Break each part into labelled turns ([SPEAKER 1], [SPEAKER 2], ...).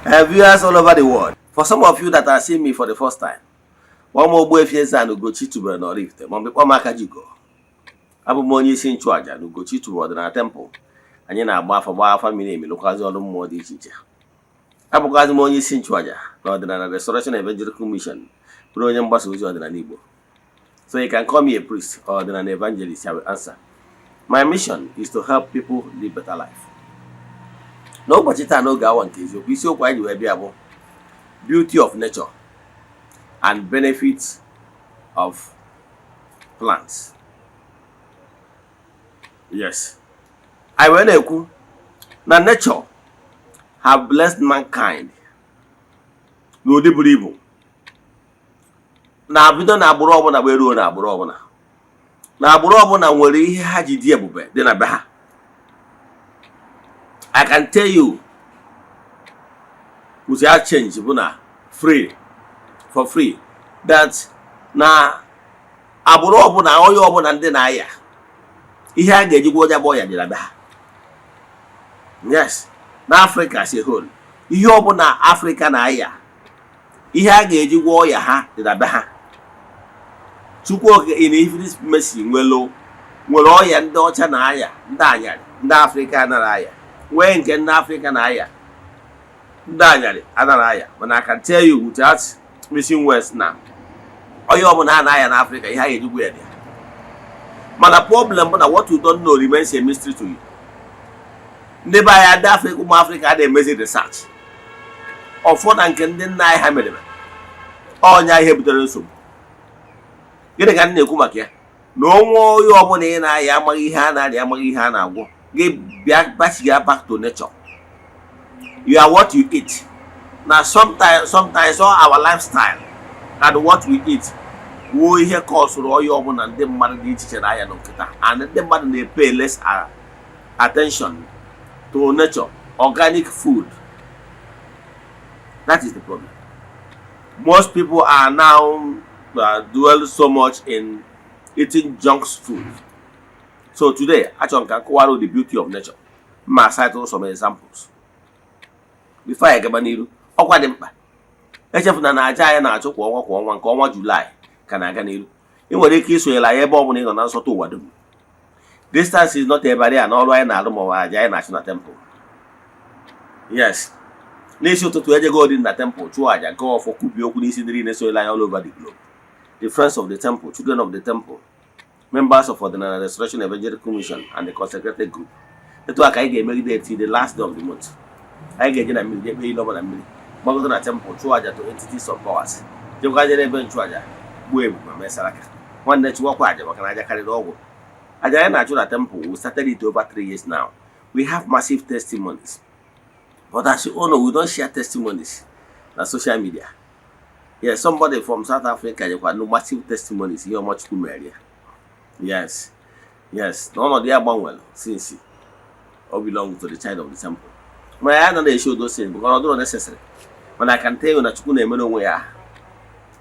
[SPEAKER 1] Viewers all over the world, for some of you that are seeing me for the first time, kpọọ m Ogbuefi Eze-Ana Ugochi tubelu na Oraifite, ma ọ bụ kpọọ m Akajiugo. Abụ m onye isi nchụaja na Ugochi tubelu ọdịnala temple. Anyị na-agba afa, gbaa afa miri emi, lụkwazị ọrụ mmụọ dị iche iche. Abụkwazị m onye isi nchụaja na Ọdịnala Restoration Evangelical Mission, bụrụ onye mgbasa ozi ọdịnala Igbo. So you can call me a priest or ọdịnala evangelist, I will answer. My mission is to help people live better life. N'ụbọchị taa, n'oge awa nke eziokwu, isiokwu anyị ji wee bịa bụ beauty of nature and benefits of plants. Yes, anyị wee na-ekwu na nature have blessed mankind n'ụdị buru ibu, na-bido na agbụrụ ọbụla wee ruo na agbụrụ ọbụla, na agbụrụ ọbụla nwere ihe ha ji dị ebube dị na be ha. I can tell you without change bụ na free for free that na agbụrụ ọbụla, onye ọbụla ndị na-aya, ihe a ga-eji gwọ onye bụ ọya dị na be ha. Yes, na Africa as a whole, ihe ọbụla Africa na-aya, ihe a ga-eji gwọ ọya ha dị na be ha. Chukwu Okike in infinite mercy nwere ọya ndị ọcha na-aya, ndị anyarị ndị Afrịka anaghị aya, nwee nke ndị Afrịka na-aya, ndị anyarị anaghị aya. Mana I can tell you without missing words na onye ọbụla a na-aya n'Afrịka, ihe a ga-eji gwọ ya dị ya. Mana problem bụ na what you don't know remains a mystery to you. Ndị be anyị, ndị Afrịka, ụmụ Afrịka a na-emezi research ọfọ na nke ndị nna anyị ha mere ọnya ihe butere nsogbu. Gịnị ka m na-ekwu maka ya? Na onwe onye ọbụla ị na-aya, amaghị ihe a na-arịa, amaghị ihe a na-agwọ gị, bịa bachiga back to nature. You are what you eat. Na sometimes all our lifestyle and what we eat wuo ihe kọsụrụ ọya ọbụla ndị mmadụ dị iche iche na-aya n'nkịta, and ndị mmadụ na-pay less attention to nature, organic food. That is the problem. Most people are now dwell so much in eating junk food. So today, achọrọ m ka m kọwara the beauty of nature, ma cite some examples before anyị gaba n'iru. Ọkwa dị mkpa, echefuna na aja anyị na-achụ kwa ọnwa kwa ọnwa, nke ọnwa Julaị ka na-aga n'iru. Ị nwere ike isonyere anyị ebe ọ bụla ị nọ na nsọtụ ụwa dum. Distance is not a barrier n'ọrụ anyị na-arụ ma ọ bụ aja anyị na-achụ na temple. Yes, n'isi ụtụtụ ejego odi na temple, chụọ aja, gaa ọfọ, kwubie okwu n'isi ndị niile sonyere anyị all over the globe, the friends of the temple, children of the temple, members of Ọdịnala Restoration Evangelical Mission and the consecrated group. Etu a ka anyị ga-emegide till the last day of the month. Anyị ga-eje na mmiri, jee kpee ile ọma na mmiri, gbagote na temple, chụọ aja to entities of powers, jekwa n'ebe nchụaja, gbuo ebu ma mesara aka. Nwanne, chụwakwa aja, maka na aja karịrị ọgwụ. Aja anyị na-achụ na temple, we started it over 3 years now. We have massive testimonies, but as you all know, we don't share testimonies na social media. Yes, somebody from South Africa jekwa no massive testimonies, ihe ọma Chukwu mere ya. Yes, na ọnọdụ ya gbanwere since o belong to the child of the temple. Mana ya anaghị show those things because ọ dịrọ necessary. Mana I can tell you na Chukwu na-emere onwe ya aha.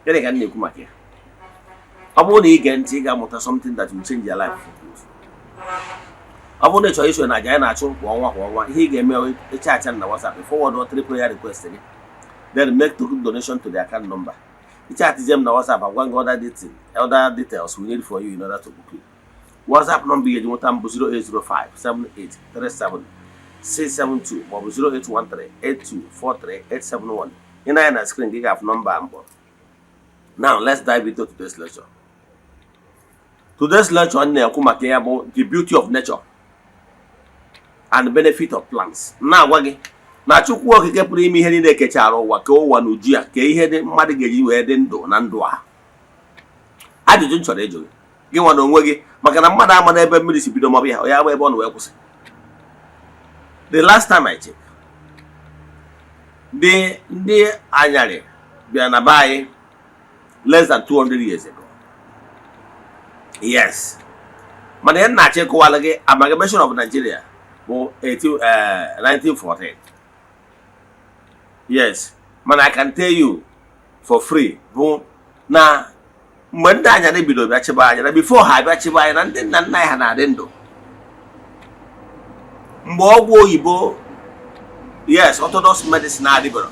[SPEAKER 1] Gịnị ka m na-ekwu maka ya? Ọ bụrụ na ị gee ntị, ị ga-amụta something that will change your life for good. Ọ bụrụ na ị chọrọ iso na aja anyị na-achụ kwa ọnwa kwa ọnwa, ihe ị ga-eme, ịchat na WhatsApp, forward three prayer request gị, then make token donation to the account number. Ịchatzie m na WhatsApp, agwa gị other details we need for you in order to book you. WhatsApp number ị ga-eji nweta m bụ 0805 7837 672 maọbụ 0813 8243 871. Ị na-anya na screen gị, ga-afụ nọmba mkpọ. Now let's dive into today's lecture. Today's lecture m na-ekwu maka ya bụ the beauty of nature and the benefit of plants. Na-agwa gị na Chukwu Okike pụrụ ime ihe niile kechara ụwa, ka ụwa na uju ya, ka ihe dị mmadụ ga-eji wee dị ndụ na ndụ a. Ajụjụ m chọrọ ịjụ gị, gị nwa na onwe gị, maka na mmadụ ama n'ebe mmiri si bido maọbụ ya ya ama ebe ọ na wee kwụsị. The last time I check, ndị anyarị bịara na be anyị less than 200 years ago. Yes, mana ihe m na-achọ ịkọwala gị, amalgamation of Nigeria bụ 18, 1914. Yes, mana I can tell you for free bụ na mgbe ndị anyarị bido bịa chịba anyị, na before ha bịa chịba anyị, na ndị nna nna anyị ha na-adị ndụ mgbe ọgwụ oyibo Yes, orthodox medicine adịbero.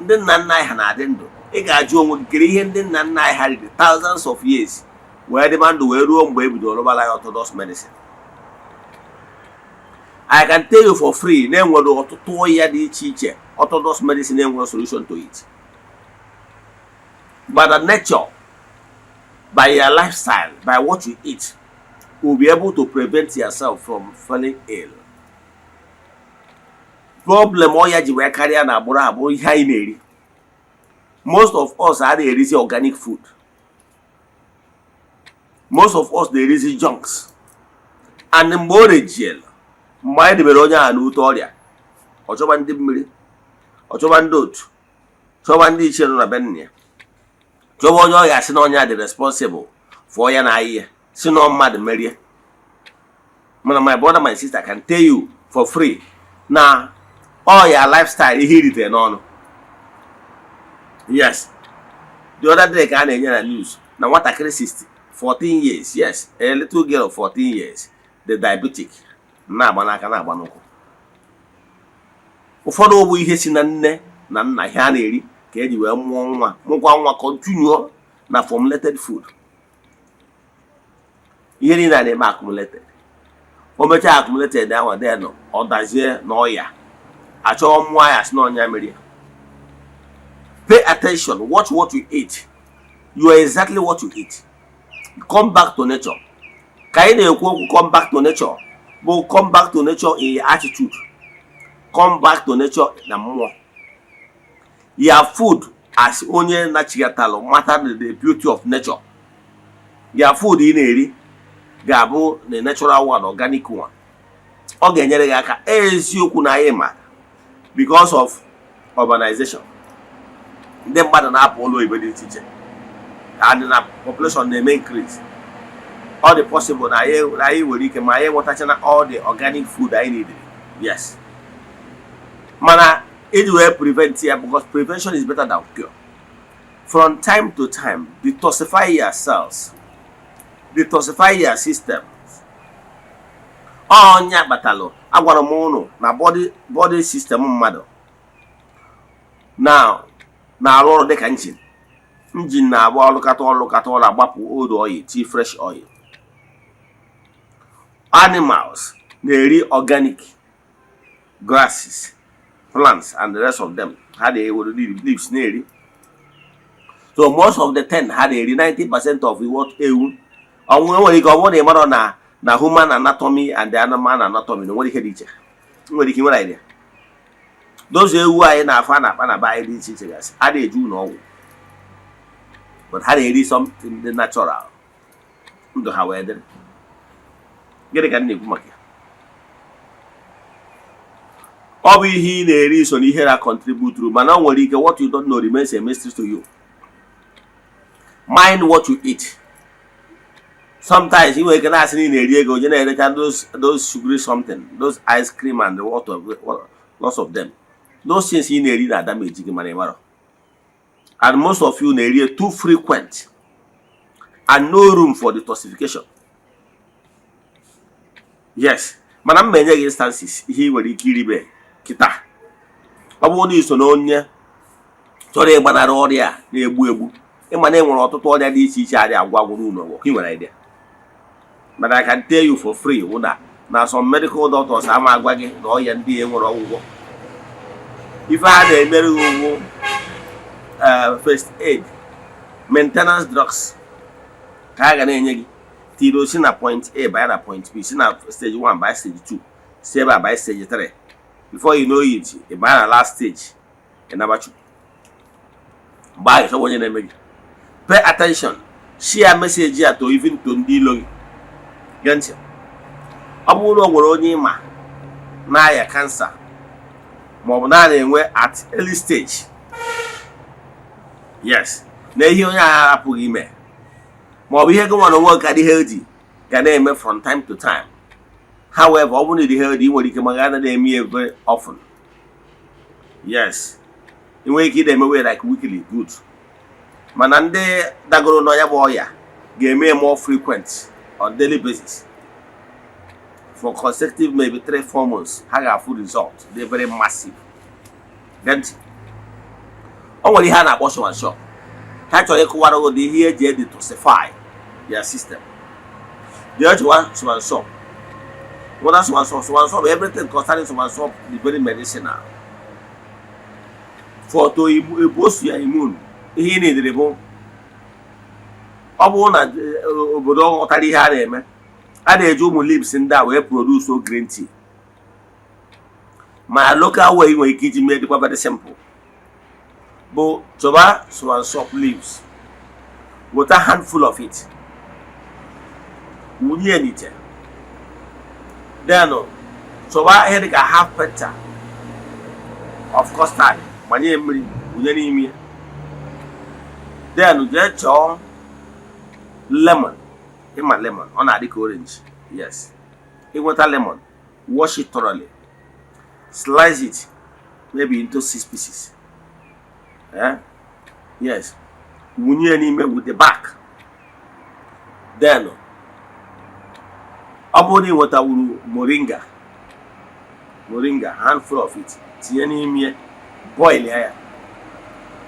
[SPEAKER 1] Ndị nna nna anyị ha na-adị ndụ. Ị ga-ajụ onwe gị, kere ihe ndị nna nna anyị ha riri thousands of years wee dịba ndụ wee ruo mgbe e bidoro rụbara ya orthodox medicine? I can tell you for free na enwere ọtụtụ ọya dị iche iche orthodox medicine enwere solution to it. But the nature, by your lifestyle, by what you eat, will be able to prevent yourself from falling ill. Problem ọya ji wee karịa na agbụrụ abụrụ ihe anyị na-eri. Most of us adịghị erizi organic food. Most of us na-erizi junks, and mgbe o rejiela, mgbe anyị debere onye ahụ n'ute ọrịa, ọ chọba ndị mmiri, ọ chọba ndị otu, chọba ndị ichie nọ na be nna ya, chọba onye ọ ga-asị na onye a dị responsible for ya na ahịhịa si na mmadụ merie. Mana my brother, my sister, can tell you for free na ọ ya lifestyle, ihe iritere n'ọnụ. Yes, the other day ka a na-enye na news na nwatakịrị 60 14 years, yes, a little girl of 14 years, the diabetic na-agba n'aka, na-agba n'ụkwụ. Ụfọdụ bụ ihe si na nne na nna, ihe a na-eri ka eji wee mụọ nwa, mụkwa nwa, continue na formulated food. Ihe niile a na-eme accumulated. O mechaa accumulated ahụ, then ọ dazie na ọya achọghọ mmụọ ya, sị na ọnya mere ya. Pay attention, watch what you eat. You are exactly what you eat. Come back to nature. Ka anyị na-ekwu okwu come back to nature bụ come back to nature in your attitude, come back to nature na mmụọ. Your food, as onye nachighatalụ mata the beauty of nature, your food ị na-eri ga-abụ the natural one, organic one. Ọ ga-enyere gị aka. Eziokwu na anyị ma because of urbanization, ndị mmadụ na-apụ ụlọ oyibo dị iche iche and na population na-eme increase, ọ dị possible na anyị nwere ike ma anyị nwetachana all the organic food anyị need. Yes, mana iji wee prevent ya, because prevention is better than cure, from time to time, detoxify yourselves, detoxify your systems. Ọnya kpatalụ agwara m ụnụ na body system mmadụ now na-arụ ọrụ dịka engine. Engine na-agba ọlụkata ọlụkata ọrụ, agbapụ old oil, tii fresh oil. Animals na-eri organic grasses, plants and the rest of them. Ha na-ewere leaves na-eri. So most of the ten ha na-eri, 90% of what ewu ọnwụ nwere ike ọ bụrụ na ị mara na human anatomy and the animal anatomy na nwere ihe dị iche, nwere ike nwere idea. Those ewu anyị na-afụ a na-akpa na be anyị dị iche iche gasị, a na-eju ụlọ ọgwụ, but ha na-eri something dị natural, ndụ ha wee dịrị. Gịnị ka m na-ekwu maka ya? Ọ bụ ihe ị na-eri so na ihe na contribute, mana o nwere ike what you don't know remains a mystery to you. Mind what you eat. Sometimes ị nwere ike na-asị na ị na-eri ego, onye na-erecha those sugary something, those ice cream and what of lots of them, those things ị na-eri na damage gị, mana ị marọ. And most of you na-eri too frequent and no room for detoxification. Yes, mana m enye gị instances ihe ị nwere ike iribe kịta. Ọ bụrụ na iso na onye chọrọ ịgbanarị ọrịa a na-egbu egbu, ịma na enwere ọtụtụ ọrịa dị iche iche adị agwụ agwụ n'ụlọ ọgwụ, ị nwere idea. Mana I can tell you for free wụ na some medical doctors ama agwa gị na ọrịa ndị a nwere ọgwụgwọ. Ife ha na-emere gị ugwu first aid, maintenance drugs ka a ga na-enye gị tiro si na point A banye na point B, si na stage 1 banye stage 2, si ebe a banye stage 3. Before you know it, ị banye na last stage, ị nabachu. Mgbe ahụ, ịchọwa onye na-eme gị. Pay attention, share message a to even to ndị ilo gị. Gee ntị, ọ bụrụ na o nwere onye ịma na-aya cancer maọbụ na a na-enwe at early stage, yes, na ihe onye agha apụghị ime, maọbụ ihe gị nwere onwe ka dị healthy ga na-eme from time to time. However, ọ bụrụ na ị dị healthy, ị nwere ike ma ga na-eme ya very often. Yes, ị nwere ike ị na-emewe like weekly, good. Mana ndị dagoro n'ọya bụ ọya ga-eme more frequent, on daily basis, for consecutive maybe 3-4 months, ha ga-afụ result dị very massive. Gee ntị, o nwere ihe a na-akpọ soursop. Ha chọrọ ịkụwara ụdị ihe eji detoxify their system. Jee chọwa soursop, nweta soursop. Soursop, everything concerning soursop is very medicinal for to boost your immune. Ihe ị na-edere bụ, ọ bụrụ na obodo ghọtara ihe a na-eme, a na-eji ụmụ leaves ndị a wee produce green tea. Ma local way nwere ike iji mee dịkwa very simple, bụ chọba soursop leaves, weta handful of it, wunye n'ite, then chọba ihe dịka half penta of custard, gbanye mmiri, wunye n'ime ya. Then jee chọọ lemon. Ịma lemon, ọ na-adị ka orange. Yes, ịnweta lemon, wash it thoroughly, slice it maybe into six pieces, eh? Yes, wunye ya n'ime with the back. Then ọ bụrụ na ị nwetawuru moringa, moringa, handful of it, tinye n'ime ya, boil ya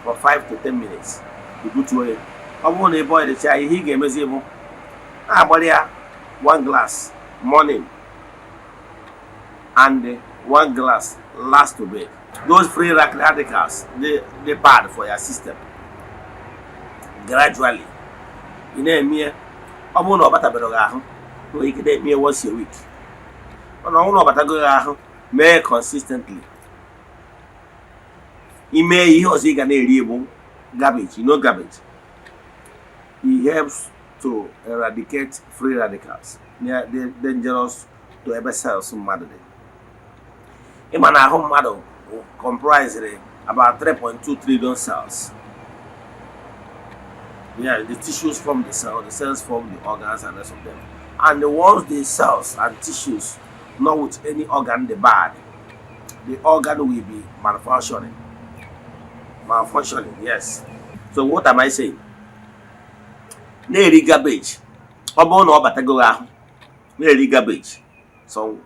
[SPEAKER 1] for 5 to 10 minutes, ibutuo ya. Ọ bụrụ na ị boilcha, ihe ị ga-emezi bụ na-agbara ya one glass morning and one glass last to bed. Those free radicals dey bad for your system. Gradually ị na-eme ya. Ọ bụrụ na ọ batabere gị ahụ, nwere ike na-eme ya once a week, mana ọ bụrụ na ọ batago gị ahụ, mee consistently. Ime ihe ọzọ ị ga na-eri bụ cabbage. You know cabbage, it helps to eradicate free radicals dị dangerous to ebe cells mmadụ dị. Ịma na ahụ mmadụ comprised about 3.2 trillion cells. Yeah, the tissues form the cell, the cells form the organs and rest of them. And the once the cells and tissues not with any organ the bad, the organ will be malfunctioning. Malfunctioning, yes. So what am I saying? Na-eri cabbage. Ọ bụrụ na ọ batago gị ahụ, na-eri cabbage, some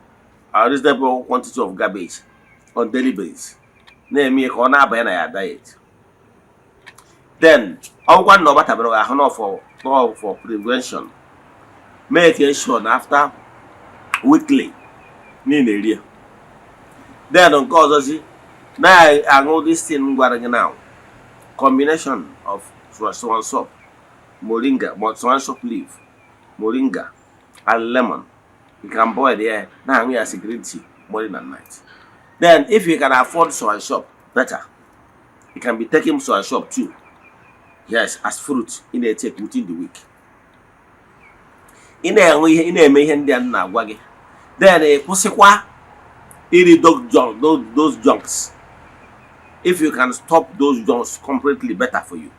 [SPEAKER 1] a reasonable quantity of cabbage on daily basis. Na-eme ka ọ na-abanye na ya diet. Then ọ bụkwa na ọ batabere gị ahụ, nọ for prevention, make sure na after weekly niile eri ya. Then nke ọzọzi, na-aṅụ this thing m gwara gị now, combination of soursop, moringa, soursop leaf, moringa and lemon. You can boil ya, na-aṅụ ya as green tea morning and night. Then if you can afford soursop, better, you can be taking soursop too, yes, as fruit ị na-etake within the week. Ị na-enwe ihe ị na-eme, ihe ndị a m na-agwa gị, then ị kwụsịkwa iri those junk, those junks. If you can stop those junks completely, better for you,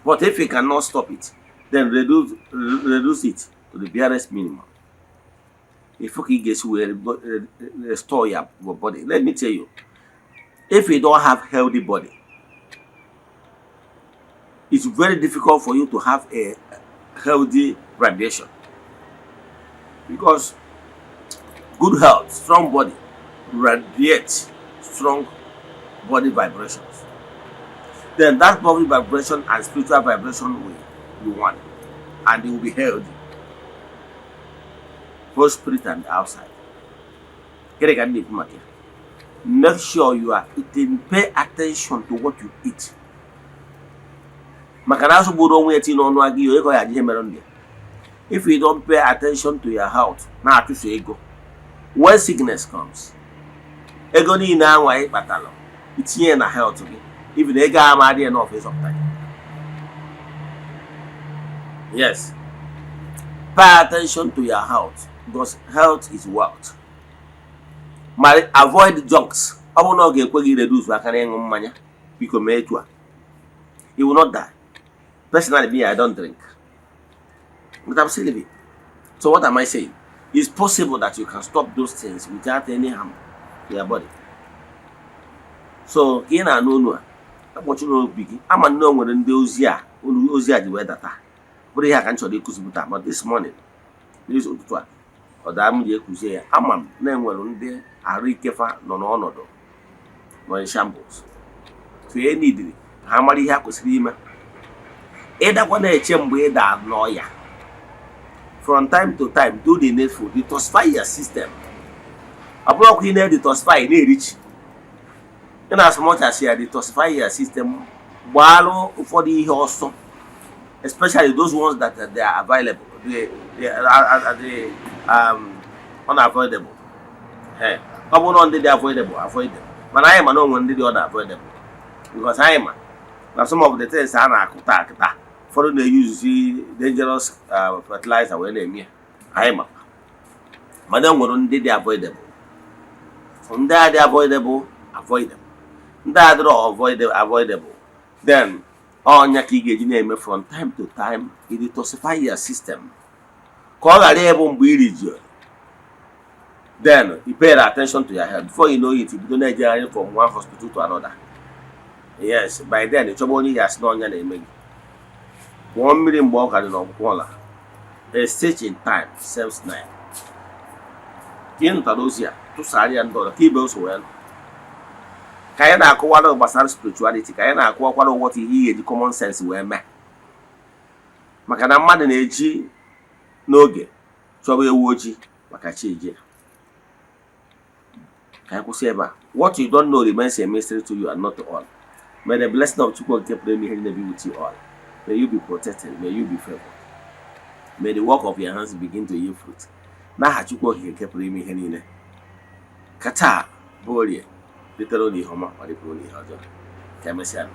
[SPEAKER 1] but if you cannot stop it, then reduce it to the barest minimum. If ka ị ga-esi wee restore your body. Let me tell you, if you don't have healthy body, it's very difficult for you to have a healthy radiation, because good health, strong body radiates strong body vibrations. Then that body vibration and spiritual vibration will be one, and they will be healthy, both spirit and outside. Gịnị ka m na-ekwu maka ya? Make sure you are eating, pay attention to what you eat, maka na azụ gburu onwe ya tinye n'ọnụ agụ ya, ego ya ihe mere ndị. If you don't pay attention to your health, na-achụso ego, when sickness comes, ego niile anwa ị kpatara itinye na health gị, even ego ama adịghị enough ịzọpụta gị. Yes, pay attention to your health, because health is wealth. Ma avoid junks. Ọ bụrụ na ọ ga-ekwe gị reduce aka n'ịṅụ mmanya, biko mee etu a, you will not die. Personally, me, I don't drink, but I'm still living. So what am I saying? It's possible that you can stop those things without any harm to your body. So ka ị na-anụ olu a, akpọchiri obi gị, ama nne o nwere ndị ozi a, olu ozi a ji wee data, bụrụ ihe a ka m chọrọ ịkụzipụta. Ma this morning, n'isi ụtụtụ a, ọ daa m ji ekuzie ya. Ama m na enwere ndị arụ ike fa nọ n'ọnọdụ nọ in shambles. So e nidiri ha mara ihe ha kwesịrị ime. Ịdakwa na-eche mgbe ị daa n'ọya, from time to time do the needful, detoxify your system. Ọ bụrụkwa ị na-edetoxify na-erichi in as much as you detoxify your system, gbaalụ ụfọdụ ihe ọsọ, especially those ones that they are available, they are unavoidable. Ee, ọ bụrụ na ndị dị avoidable, avoid them. Mana anyị ma na onwe ndị dị unavoidable, because anyị ma na some of the things a na-akụ taa kịta, ụfọdụ na-eyuzuzi dangerous fertilizer wee na-eme ya. Anyị ma, mana e nwere ndị dị avoidable. Ndị a dị avoidable, avoid them. Ndị a dịrọ avoidable, then ọnya ka ị ga-eji na-eme from time to time i detoxify your system, ka ọ ghara ịbụ mgbe iri ji, then you pay attention to your health. Before you know it, you bido na-ejegharị from one hospital to another. Yes, by then ị chọba onye ị ga-asị na ọnya na-eme gị. Gwọọ mmiri mgbe ọ ka dị n'ọgwụkwọ ọla. A stitch in time saves nine. Ka ị nụtara ozi a, tụsara ya ndị ọzọ ka ibe so wee nụ. Ka anyị na-akọwara gbasara spirituality, ka anyị na-akọwakwara ụwọta ihe ị ga-eji common sense wee mee, maka na mmadụ na-eji n'oge chọba ewu ojii maka chi eji. Ka anyị kwụsị ebe a. What you don't know remains a mystery to you and not to all. May the blessing of Chukwu Okike pụrụ ime ihe niile be with you all. May you be protected. May you be favored. May the work of your hands begin to yield fruit. N'aha Chukwu Okike nke pụrụ ime ihe niile, ka taa bụ Orie ritere ụlọ ihe ọma ma ripụrụ ụlọ ihe ọjọọ. Ka emesịa.